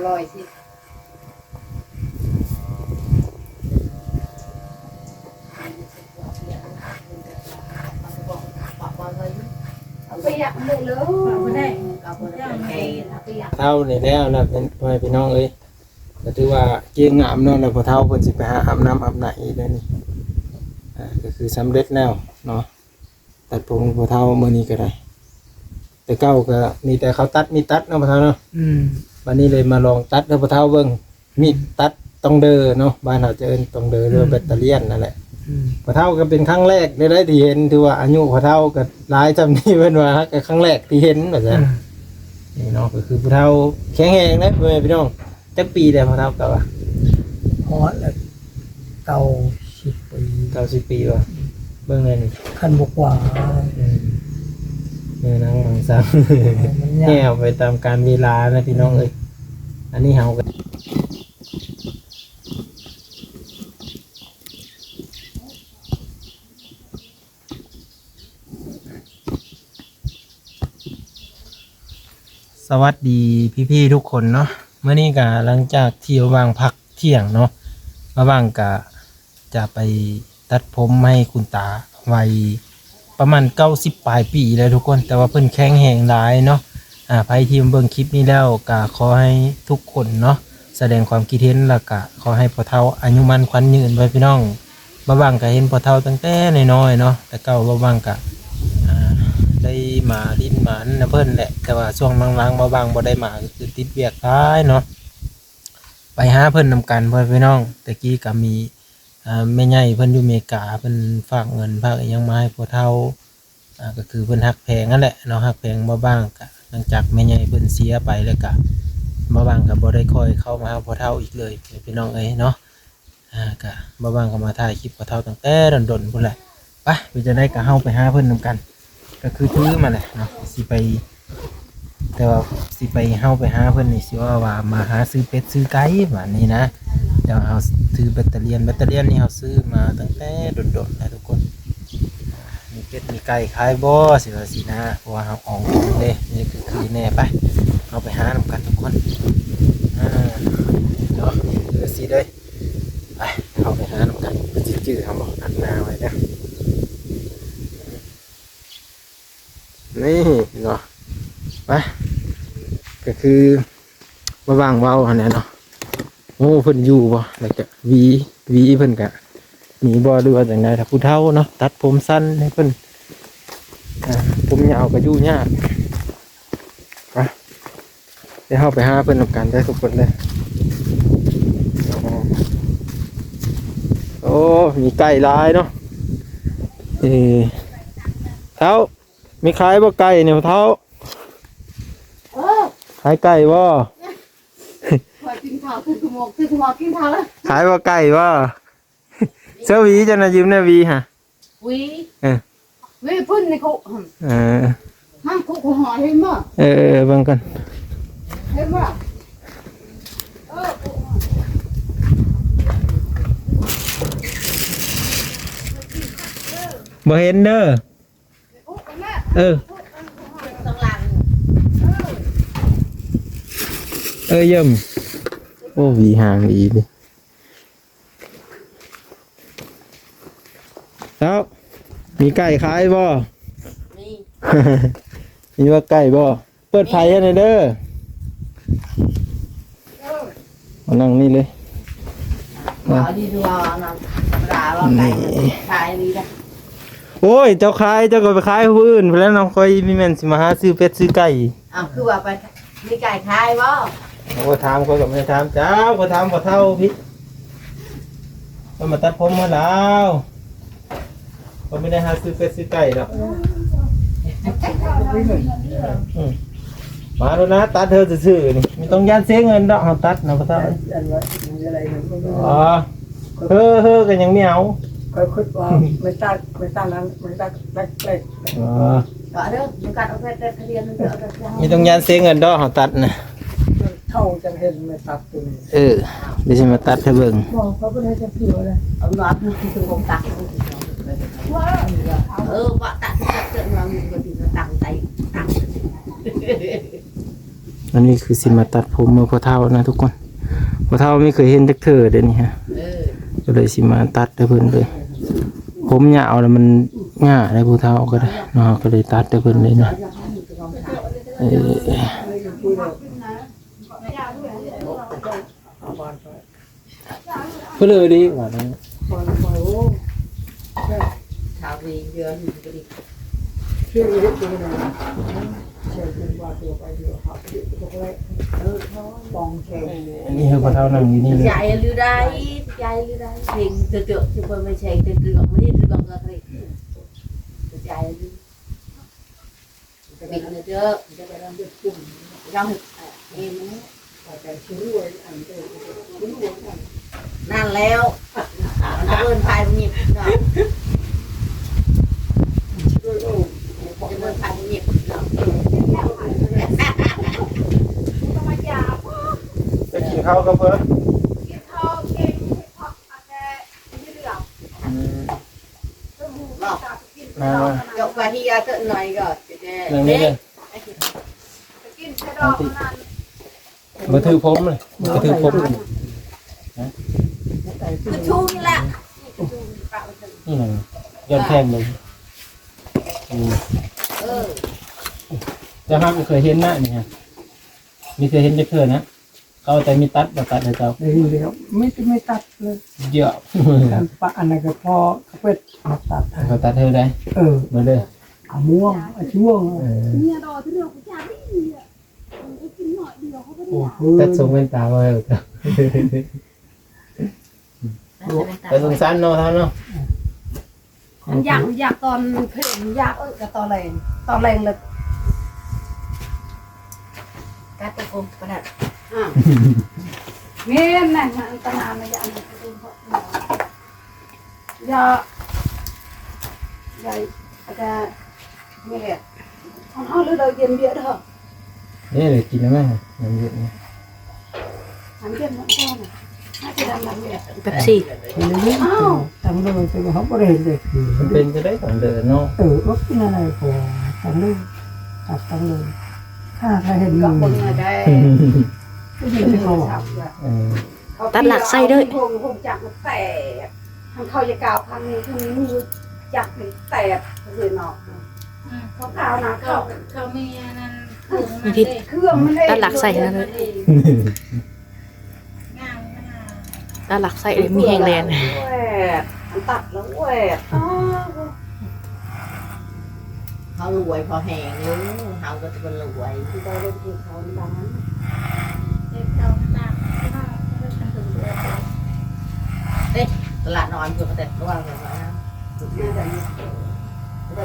ຮ້ອຍສິບ ປຽກໝົດເລີຍ ບໍ່ໄດ້ ເຖົ້ານີ້ແລ້ວລະ ເປັນ ພໍ່ແມ່ພີ່ນ້ອງເອີຍ ກໍຖືວ່າເກັ່ງງາມເນາະ ແລ້ວພໍ່ເຖົ້າເພິ່ນຊິໄປຫາອາບນ້ຳອາບໃນອີກແລ້ວນີ້ ອ່າ ກໍຄືສຳເລັດແລ້ວເນາະ ຕັດຜົມໃຫ້ພໍ່ເຖົ້າມື້ນີ້ກໍໄດ້ ແຕ່ເກົ່າກໍມີແຕ່ເຂົາຕັດມີດຕັດເນາະພໍ່ເຖົ້າເນາະ ອືມ ບັດນີ້ເລີຍມາລອງຕັດໃຫ້ພໍ່ເຖົ້າເບິ່ງ ມີດຕັດຕອງເດີເນາະ ບ້ານເຮົາຈະເອີ້ນຕອງເດີ ຫຼືວ່າ ອືມ ແບັດຕາລຽນນັ້ນແຫຼະ ອືມ ພໍ່ເຖົ້າກໍເປັນຄັ້ງແລກເລີຍໄດ໋ທີ່ເຫັນ ຖືວ່າອາຍຸພໍ່ເຖົ້າກໍຫຼາຍຊ່ຳນີ້ ເພິ່ນວ່າ ກໍຄັ້ງແລກທີ່ເຫັນວ່າຊັ້ນ ອືມ ນີ້ເນາະ ກໍຄືຜູ້ເຖົ້າແຂງແຮງເດ້ ພໍ່ແມ່ພີ່ນ້ອງ ຈັກປີແລ້ວພໍ່ເຖົ້າກໍວ່າ ຮອດແລ້ວ ເກົ້າສິບປີ ເກົ້າສິບປີວ່າ ເບິ່ງແນ່ນີ້ ຄັນບໍ່ກວ່າ ອືມ ເອີ ນາງມັງສັງ ມັນຍາກ ແຍ່ໄປຕາມການເວລານະພີ່ນ້ອງເອີຍ ອັນນີ້ເຮົາກໍ ສະຫວັດດີພີ່ໆທຸກຄົນເນາະ ມື້ນີ້ກະຫຼັງຈາກທີ່ວ່າງພັກທ່ຽງເນາະ ວ່າງກະຈະໄປຕັດຜົມໃຫ້ຄຸນຕາ ໄວປະມານເກົ້າສິບປາຍປີແລ້ວທຸກຄົນ ແຕ່ວ່າເພິ່ນແຂງແຮງຫຼາຍເນາະ ອ່າ ໃຜທີ່ເບິ່ງຄລິບນີ້ແລ້ວກະຂໍໃຫ້ທຸກຄົນເນາະ ສະແດງຄວາມຄິດເຫັນ ແລ້ວກະຂໍໃຫ້ພໍ່ເຖົ້າອາຍຸໝັ້ນຂວັນຍືນໄວ້ພີ່ນ້ອງ ບ່າວຫວ່າງກະເຫັນພໍ່ເຖົ້າຕັ້ງແຕ່ນ້ອຍໆເນາະ ແຕ່ເກົ່າບ່າວຫວ່າງກະ ອ່າ ໄດ້ມາຫຼິ້ນມານຳເພິ່ນແຫຼະ ແຕ່ວ່າຊ່ວງຫຼັງໆບ່າວຫວ່າງບໍ່ໄດ້ມາ ກໍຄືຕິດວຽກຫຼາຍເນາະ ໄປຫາເພິ່ນນຳກັນ ພໍ່ແມ່ພີ່ນ້ອງ ແຕ່ກີ້ກະມີ ອ່າ ແມ່ໃຫຍ່ເພິ່ນຢູ່ເມກາ ເພິ່ນຝາກເງິນຝາກອີ່ຫຍັງມາໃຫ້ພໍ່ເຖົ້າ ອ່າ ກໍຄືເພິ່ນຮັກແພງຫັ້ນແຫຼະເນາະ ຮັກແພງບ່າວຫວ່າງ ກະຫຼັງຈາກແມ່ໃຫຍ່ເພິ່ນເສຍໄປແລ້ວກະ ບ່າວຫວ່າງກະບໍ່ໄດ້ຄ່ອຍເຂົ້າມາຫາພໍ່ເຖົ້າອີກເລີຍ ພີ່ນ້ອງເອີຍເນາະ ອ່າ ກະບ່າວຫວ່າງກະມາຖ່າຍຄລິບພໍ່ເຖົ້າຕັ້ງແຕ່ດົນໆພຸ້ນແຫຼະ ໄປ ເປັນຈັ່ງໃດກະເຮົາໄປຫາເພິ່ນນຳກັນ ກໍຄືຖືມາແຫຼະເນາະ ຊິໄປ ແຕ່ວ່າຊິໄປ ເຮົາໄປຫາເພິ່ນນີ້ ຊິວ່າ ວ່າມາຫາຊື້ເປັດຊື້ໄກ່ບາດນີ້ນະ ແຕ່ວ່າເຮົາຖືແບັດຕາລຽນ ແບັດຕາລຽນນີ້ເຮົາຊື້ມາຕັ້ງແຕ່ດົນໆແລ້ວທຸກຄົນ ມີເປັດມີໄກ່ຂາຍບໍ່ ຊິວ່າຊີ້ນະ ເພາະວ່າເຮົາອອງເດ້ ນີ້ຄືຄືແນ່ ໄປ ເຮົາໄປຫານຳກັນທຸກຄົນ ອ່າ ເນາະ ຄືຊິເດ້ ໄປ ເຮົາໄປຫານຳກັນ ເພິ່ນຊິຈື່ເຮົາບໍ່ ອັດໜ້າໄວ້ເດີ. ນີ້ເນາະ ໄປ ກໍຄືບໍ່ວ່າງເວົ້າຫັ້ນແຫຼະເນາະ ໂອ້ ເພິ່ນຢູ່ບໍ່ ແລ້ວກະຫວີ ຫວີເພິ່ນກະມີບໍ່ ຫຼືວ່າຈັ່ງໃດ ຖ້າຜູ້ເຖົ້າເນາະ ຕັດຜົມສັ້ນໃຫ້ເພິ່ນ ອ່າ ຜົມຍາວກໍຢູ່ຍາກ ໄປ ດຽວເຮົາໄປຫາເພິ່ນນຳກັນເດີທຸກຄົນເດີ ໂອ້ ມີໄກ່ຫຼາຍເນາະ ເອີ ເຖົ້າ ມີຂາຍບໍ່ໄກ່ນີ້ເຖົ້າ? ເອີ ຂາຍໄກ່ບໍ່? ຂ້ອຍກິນເຂົ້າ ຕື່ນສະໝອກ ຕື່ນສະໝອກກິນເຂົ້າແລ້ວ ຂາຍບໍ່ໄກ່ບໍ່? ເສື້ອຫວີເຈົ້ານະ ຢືມແດ່ຫວີຫະ ຫວີ ເອີ ຫວີພຸ້ນໃນຄຸ ເອີ ຫັ້ນຄຸຫອຍເຫັນບໍ່? ເອີ ເບິ່ງກ່ອນ ເຫັນບໍ່? ເອີ ບໍ່ເຫັນເດີ. ເອີ ເອີ ຢ້ຳ ໂອ້ ຫວີຫາງດີເດ. ເຈົ້າ ມີໄກ່ຂາຍບໍ່? ມີ ມີວ່າໄກ່ບໍ່? ເປີດໄຟໃຫ້ແດ່ເດີ. ມານັ່ງນີ້ເລີຍ ມາ ນີ້ຄືວ່ານັ້ນ ທຳມະດາວ່າໄກ່ ນີ້ ຂາຍນີ້ນະ. ໂອ້ຍ ເຈົ້າຂາຍ ເຈົ້າກໍໄປຂາຍຜູ້ອື່ນພຸ້ນແຫຼະເນາະ ຂ້ອຍມີແມ່ນຊິມາຫາຊື້ເປັດຊື້ໄກ່. ອ້າວ ຄືວ່າໄປ ມີໄກ່ຂາຍບໍ່? ໂອ້ ຖາມຂ້ອຍກໍບໍ່ໄດ້ຖາມເຈົ້າ ຂ້ອຍຖາມພໍ່ເຖົ້າພີ້ ເພິ່ນມາຕັດຜົມໃຫ້ລາວ. ເຂົາບໍ່ໄດ້ຫາຊື້ເປັດຊື້ໄກ່ດອກ. ອືມ ມາໂລດນະ ຕັດເທື່ອຊື່ໆນີ້ ບໍ່ຕ້ອງຢ້ານເສຍເງິນດອກ ເຮົາຕັດນະ ພໍ່ເຖົ້າ. ອໍ ເຮີ ເຮີກໍຍັງມີເອົາ. ຂ້ອຍຄິດວ່າໄມ້ຕັດ ໄມ້ຕັດນັ້ນ ໄມ້ຕັດແປກໆ. ອໍ ບໍ່ຕ້ອງຢ້ານເສຍເງິນດອກ ເຮົາຕັດນະ. ເຖົ້າຈັ່ງເຫັນໄມ້ຕັດໂຕນີ້. ເອີ ດຽວຊິມາຕັດໃຫ້ເບິ່ງ. ບໍ່ ເຂົາບໍ່ໄດ້ຈັກເທື່ອເລີຍ. ເອົາໜ້າຜູ້ທີ່ເປັນຄົນຕັດ. ເອີ ບໍ່ຕັດຈັກເທື່ອ ມັນກໍຊິຕັ້ງໃຈ ຕັ້ງ. ອັນນີ້ຄືຊິມາຕັດຜົມໃຫ້ພໍ່ເຖົ້ານະທຸກຄົນ. ພໍ່ເຖົ້າບໍ່ເຄີຍເຫັນຈັກເທື່ອເດ້ນີ້ຮະ. ເອີ ກໍເລີຍຊິມາຕັດໃຫ້ເພິ່ນເລີຍ. ຜົມຍາວແລ້ວມັນຍາກໄດ໋ ຜູ້ເຖົ້າກໍໄດ້ເນາະ, ກໍເລີຍຕັດໃຫ້ເພິ່ນເລີຍເນາະ. ເອີ ເພິ່ນເລີຍດີວ່ານີ້. ອັນນີ້ໃຫ້ພໍ່ເຖົ້ານັ່ງຢູ່ນີ້ເລີຍ. ໃຫຍ່ຫຼືໃດ ໃຫຍ່ຫຼືໃດ ເພງເຈາະ ຊິເປີດໄຟແສງເຕັມເລື່ອງ ບໍ່ໄດ້ເລື່ອງກໍເລີຍ ໃຫຍ່ຫຼື ປິດເດີ ເຈົ້າເຮັດເອງ ນັ້ນແລ້ວ ມັນຈະເອີ້ນພາຍເຫຍິບເນາະ ຈະເອີ້ນພາຍເຫຍິບເນາະ. ໄປກິນເຂົ້າກັບເພິ່ນ ກິນເຂົ້າເກັ່ງ ອືມ ມາ ເຈາະກະເຮຍເທື່ອໜ້ອຍກໍ ນີ້ເດີ ບໍ່ຖືກຜົມເລີຍ ບໍ່ຖືກຜົມ. ຄືຊູນີ້ລະ ນີ້ນະ ຍ້ອນແພງເລີຍ. ອືມ ເອີ ເຈົ້າຫາກບໍ່ເຄີຍເຫັນນະນີ້ຮະ ມີເຄີຍເຫັນຈັກເທື່ອນະ. ເຂົາເອົາແຕ່ມີດຕັດ ບໍ່ຕັດໃຫ້ເຈົ້າ ເອີ ມີແຕ່ມີດຕັດເລີຍ ເຍາະ ປະອັນນັ້ນກໍພໍເຂົາເປັດມາຕັດ ເຂົາຕັດໃຫ້ໄດ້. ເອີ ມາເດີ ອາມ່ວງ ອາຊ່ວງ ເອີ ຕັດຊົງແວ່ນຕາໄວ້ ແຕ່ສົງສານເນາະ ເນາະ. ມັນຢາກ ຢາກຕອນເພງ ຢາກ ເອີ ກໍຕອນແລງ ຕອນແລງເລີຍ ການຕົກລົງປານນັ້ນ. ອ້າວ ແມ່ນນະ ອັນຕະນານນະ ຢ່າອັນນັ້ນ ຢ່າ ຢ່າ ອາຈານ ນີ້ແຫຼະ ເຮົາ ເຮົາເລີຍເຢັນເບຍເດີ. ນີ້ເລີຍ ກິນໄດ້ໄໝ ນ້ຳເຢັນນີ້? ນ້ຳເຢັນ ນ້ຳເຢັນ ເປັບຊີ. ອ້າວ ຕັງເລີຍ ແຕ່ວ່າເຮົາບໍ່ໄດ້ເຫັນເດ້. ມັນເປັນຈັ່ງໃດຕັງເລີເນາະ? ເອີ ອຶກ ກິນອະໄລກໍຕັງເລີ ຕັດຕັງເລີ ຖ້າ ຖ້າເຫັນ ເບິ່ງໄດ້ ເອີ ຕັດຫຼັກໃສ່ເດີ ຮູ້ຈັກແຕກ ຄັນເຂົາຢາກກ່າວຄັ້ງນີ້ ຄືມີຮູ້ຈັກແຕກເລີຍເນາະ. ອືມ ເຂົາກ່າວນະ ເຂົາ ເຂົາມີອັນນັ້ນ ເຄື່ອງມັນເດ້ ເຄື່ອງມັນເດ້ ຕັດຫຼັກໃສ່ນັ້ນເລີຍ ງາມຂະໜາດ ຕັດຫຼັກໃສ່ເລີຍ ມີແຮງແລ່ນ ແຫວດ ມັນຕັດແລ້ວແຫວດ. ອ້າວ ເຮົາລວຍພໍແຮງຢູ່ ເຮົາກໍຈະບໍ່ລວຍ ຄືເຈົ້າເຮັດເຂົານຳ ເຮັດເຂົານຳ ເດ້ ຕະຫຼາດນ້ອຍເພິ່ນກໍແຕ່ວ່າ ເດີ ເດີ ເດີ ເດີ ເດີ ເ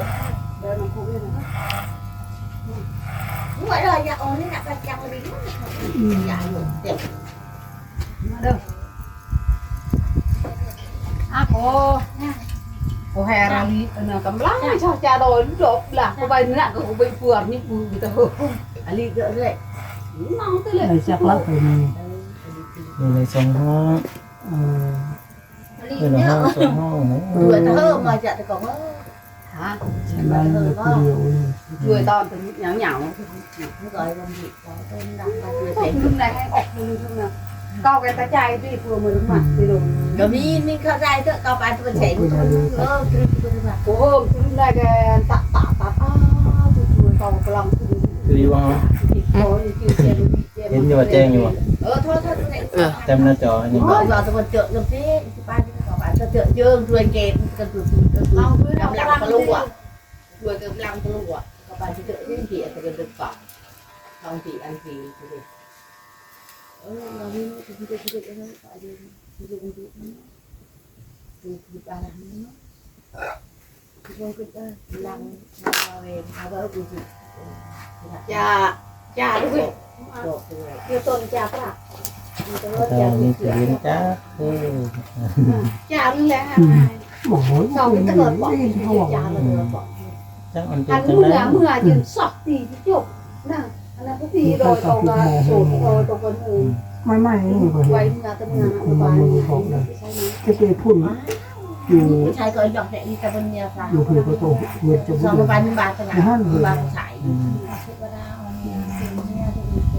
ດີ ເດີ ເດີ ເດີ ເດີ ເດີ ເດີ ເດີ ເດີ ເດີ ເດີ ເດີ ເດີ ມາເດີ ອາໂກ ໂກແຮຣາລີ ເອີ ກຳລັງຊອກຈາດອຍດອກລະ ໂກໄປນະ ໂກໄປເພື່ອນນີ້ ອື ຕະເຮີ ອາລີເດີເລ ມອງຕະເລ ໄດ້ຈັກລະໄປນີ້ ເອີ ມີໃນສອງຫ້ອງ ເອີ ເອີ ໃນຫ້ອງ ສອງຫ້ອງ ເອີ ຕະເຮີ ມາຈາກຕະກອງ ຮະ ໃສ່ມາເລີຍຜູ້ດຽວເລີຍ ຊ່ວຍຕອນເປັນຫຍັງຫຍັງ ເຂົາເປັນໄດ້ໃຫ້ອອກມືເຖິງນະ ເຂົາເປັນຕາໃຈຕິ ພວກມືມັກຕິລົງ ກໍມີ ມີເຂົ້າໃຈເຖາະ ເຂົາປານຕົວແສງ ໂອ້ ໂອ້ ຄືໄດ້ແກ່ຕະຕະຕະຕະ ຊ່ວຍເຂົາກຳລັງ ຄືຢູ່ວ່າ ເຫັນຢູ່ວ່າແຈ້ງຢູ່ ເອີ ໂທດ ໂທດ ເອີ ແຕ້ມໜ້າຈໍນີ້ ໂອ້ຍ ວ່າຕະວັນເຈີນຳເພ ປານເຂົາປານເຈີນ ຊ່ວຍເກດ ກຳລັງປະຫຼວງ Dua ke belang keluar. Kapan kita ni dia akan dekat. Kau ti anti tu. Oh, mami ni tu kita kita ni. Tu kita lah ni. Kita kita belang. Apa aku tu? Ya, ya, tu. ເຈົ້າມີແຕ່ເຫັນຈັກເທື່ອ ຈັກແຫຼະ ອືມ ສອງຕະຫຼອດບໍ່ ຈັກເທື່ອ ຈັກອັນເປັນຈັ່ງໃດ ເມື່ອ ເມື່ອຢືນຊອກຕີທີ່ຈົບນະ ອັນນັ້ນກໍຕີໂດຍຕົງວ່າໂສດໂດຍຕົງກັນເອງ ໃໝ່ໆ ໄວ້ເມື່ອແຕ່ເມື່ອນະ ມັນບໍ່ມີຂອງນະ ເກັບໄປພຸ້ນ ຢູ່ ຜູ້ຊາຍກໍຢອກແຕ່ອີກະເປັນເມຍຊະ ຢູ່ເພິ່ນກໍຕ້ອງເງິນຈະບໍ່ ສອງບາດ ໜຶ່ງບາດ ສອງບາດ ສາຍ ອືມ ເທວະດາເອົາເມຍເປັນເມຍຕົວເອງເປ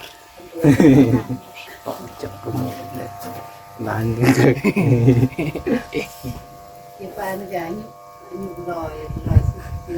ຈັບປະໂມດແຫຼະ ຫຼານເກີນ ເກັບປານກະອາຍຸ ອາຍຸຮ້ອຍ ຮ້ອຍສິບປີ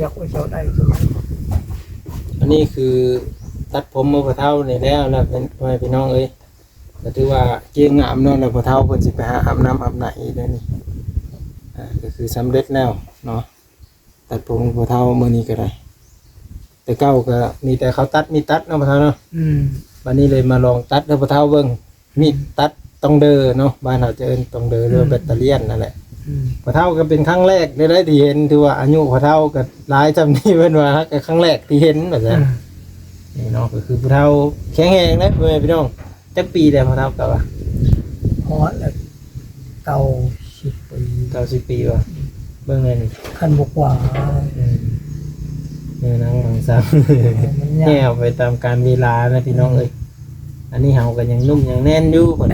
ຢາກໄປເຈົ້າໄດ້ຕົວນັ້ນ. ອັນນີ້ຄືຕັດຜົມໃຫ້ພໍ່ເຖົ້ານີ້ແລ້ວ ແລ້ວເປັນ ພໍ່ແມ່ພີ່ນ້ອງເອີຍ ກໍຖືວ່າເກັ່ງງາມເນາະ. ແລ້ວພໍ່ເຖົ້າເພິ່ນຊິໄປຫາອາບນ້ຳອາບໃນອີກແລ້ວນີ້ ອ່າ ກໍຄືສຳເລັດແລ້ວເນາະ. ຕັດຜົມໃຫ້ພໍ່ເຖົ້າມື້ນີ້ກໍໄດ້ ແຕ່ເກົ່າກໍມີແຕ່ເຂົາຕັດມີດຕັດເນາະພໍ່ເຖົ້າເນາະ. ອືມ ບັດນີ້ເລີຍມາລອງຕັດໃຫ້ພໍ່ເຖົ້າເບິ່ງ. ມີດຕັດຕອງເດີເນາະ ບ້ານເຮົາຈະເອີ້ນຕອງເດີ ຫຼືວ່າ ອືມ ແບັດຕາລຽນນັ້ນແຫຼະ. ອືມ ພໍ່ເຖົ້າກໍເປັນຄັ້ງແລກເລີຍໄດ໋ທີ່ເຫັນ ຖືວ່າອາຍຸພໍ່ເຖົ້າກໍຫຼາຍຊ່ຳນີ້ ເພິ່ນວ່າກໍຄັ້ງແລກທີ່ເຫັນວ່າຊັ້ນ. ອືມ ນີ້ເນາະ ກໍຄືຜູ້ເຖົ້າແຂງແຮງເດ້ ພໍ່ແມ່ພີ່ນ້ອງ. ຈັກປີແລ້ວພໍ່ເຖົ້າກໍວ່າ? ຮອດແລ້ວ ເກົ້າສິບປີ. ເກົ້າສິບປີວ່າ? ອືມ ເບິ່ງແນ່ນີ້ ຄັນບໍ່ກວ່າ. ອືມ ເອີ ນາງມັງສາ ມັນຍາກ ແຍ່ໄປຕາມການເວລານະ ພີ່ນ້ອງເອີຍ. ອືມ ອັນນີ້ເຮົາກໍຍັງໜຸ່ມຍັງແໜ້ນຢູ່ ເພິ່ນ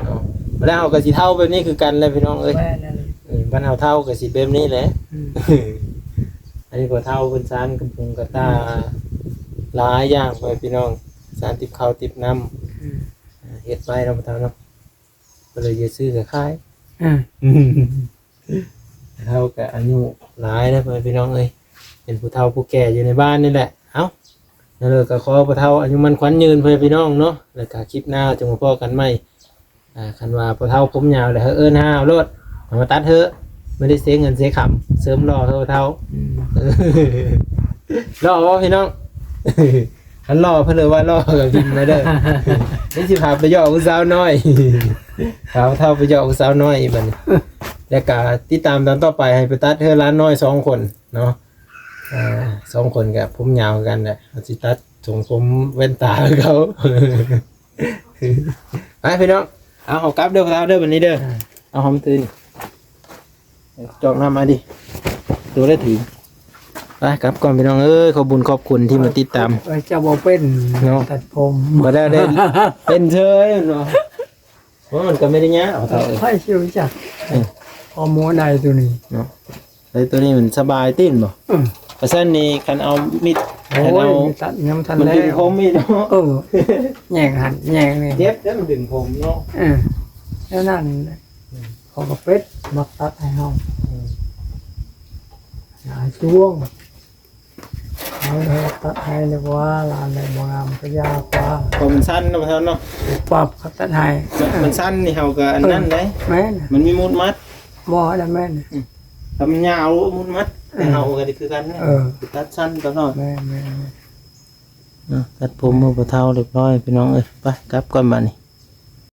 ເນາະ. ແລ້ວເຮົາກໍຊິເຖົ້າແບບນີ້ຄືກັນແຫຼະ ພີ່ນ້ອງເອີຍ. ແມ່ນແລ້ວ ເອີ ບັດເຮົາເຖົ້າກໍຊິແບບນີ້ແຫຼະ. ອືມ ອັນນີ້ພໍ່ເຖົ້າເພິ່ນຊານກະປຸງກະຕ່າ ອືມ ຫຼາຍຢ່າງໄປ ພີ່ນ້ອງ ຊານຕິບເຂົ້າຕິບນ້ຳ. ອືມ ເຮັດໄວ້ເນາະພໍ່ເຖົ້າເນາະ ກໍເລີຍຈະຊື້ກໍຂາຍ. ອືມ ເຖົ້າກໍອາຍຸຫຼາຍແລ້ວ ພໍ່ແມ່ພີ່ນ້ອງເອີຍ ເປັນຜູ້ເຖົ້າຜູ້ແກ່ຢູ່ໃນບ້ານນີ້ແຫຼະ. ເອົ້າ ແລ້ວກໍຂໍພໍ່ເຖົ້າອາຍຸໝັ້ນຂວັນຍືນ ພໍ່ແມ່ພີ່ນ້ອງເນາະ. ແລ້ວກໍຄລິບໜ້າຈຶ່ງມາພໍ້ກັນໃໝ່. ອ່າ ຄັນວ່າພໍ່ເຖົ້າຜົມຍາວແລ້ວ ເອີ້ນຫາເອົາໂລດ ເອົາມາຕັດເຮີ ບໍ່ໄດ້ເສຍເງິນເສຍຄຳ ເສີມຫຼໍໃຫ້ພໍ່ເຖົ້າ. ອືມ ຫຼໍບໍ່ພີ່ນ້ອງ? ຄັນຫຼໍເພິ່ນເອີ້ນວ່າຫຼໍກໍພິມມາເດີ ນີ້ຊິພາໄປຢອກຜູ້ສາວນ້ອຍ ພາພໍ່ເຖົ້າໄປຢອກຜູ້ສາວນ້ອຍອີກບັດນີ້. ແລ້ວກໍຕິດຕາມຕອນຕໍ່ໄປ ໃຫ້ໄປຕັດເຮີຫຼານນ້ອຍສອງຄົນເນາະ. ອ່າ ສອງຄົນກໍຜົມຍາວຄືກັນແຫຼະ ເຮົາຊິຕັດຊົງຜົມແວ່ນຕາໃຫ້ເຂົາ. ໄປພີ່ນ້ອງ ເອົາ ເຮົາກັບເດີພໍ່ເຖົ້າເດີ ບັດນີ້ເດີ. ເອົາ ຫອມຕື່ນ ຈອກນ້ຳມາດິ ໂຕໄດ້ຖື. ໄປກັບກ່ອນພີ່ນ້ອງເອີຍ ຂອບບຸນຂອບຄຸນທີ່ມາຕິດຕາມ. ເອີຍ ເຈົ້າບໍ່ເປັນເນາະ ຕັດຜົມ ບໍ່ໄດ້ ໄດ້ເປັນເຊີຍເນາະ. ໂອ້ຍ ມັນກໍໄມ່ໄດ້ຍາກ ພໍ່ເຖົ້າເອີຍ ໃຜຊິຮູ້ຈັກ. ອືມ ຂໍ້ມູນໄດ້ຕົວນີ້ເນາະ. ແລ້ວຕົວນີ້ມັນສະບາຍຕິ ແມ່ນບໍ່? ອືມ ວ່າຊັ້ນນີ້ ຄັນເອົາມີດ ໂອ້ຍ ຄັນເອົາ ມີດຕັດຍັງບໍ່ທັນ ມັນດຶງຜົມອີກເນາະ. ເອີ ແຍງຫັ້ນແຍງນີ້ ເຈັບແລ້ວມັນດຶງຜົມເນາະ. ເອີ ແນວນັ້ນແຫຼະ. ອືມ ເຂົາກໍເປັດມັກຕັດໃຫ້ເຮົາ. ອືມ ຫຼາຍຊ່ວງ ເຮົາຕັດໃຫ້ ແລ້ວວ່າຫຼານໃດບໍ່ງາມກໍຢ່າກວ່າ ເພາະມັນສັ້ນເນາະ ພໍ່ເຖົ້າເນາະ. ປັບເຂົາຕັດໃຫ້ ມັນ ມັນສັ້ນນີ້ ເຮົາກໍອັນນັ້ນໄດ໋. ເອີ ແມ່ນ ມັນມີໝູດມັດ. ບໍ່ ອັນນັ້ນແມ່ນ. ອືມ ຖ້າມັນຍາວໝູດມັດ. ເອີ ແຕ່ເຮົາກໍຄືກັນ ເອີ ຕັດສັ້ນຕະຫຼອດ. ແມ່ນໆໆ ເນາະ ຕັດຜົມໃຫ້ພໍ່ເຖົ້າຮຽບຮ້ອຍ ພີ່ນ້ອງເອີຍ. ໄປກັບກ່ອນບາດນີ້.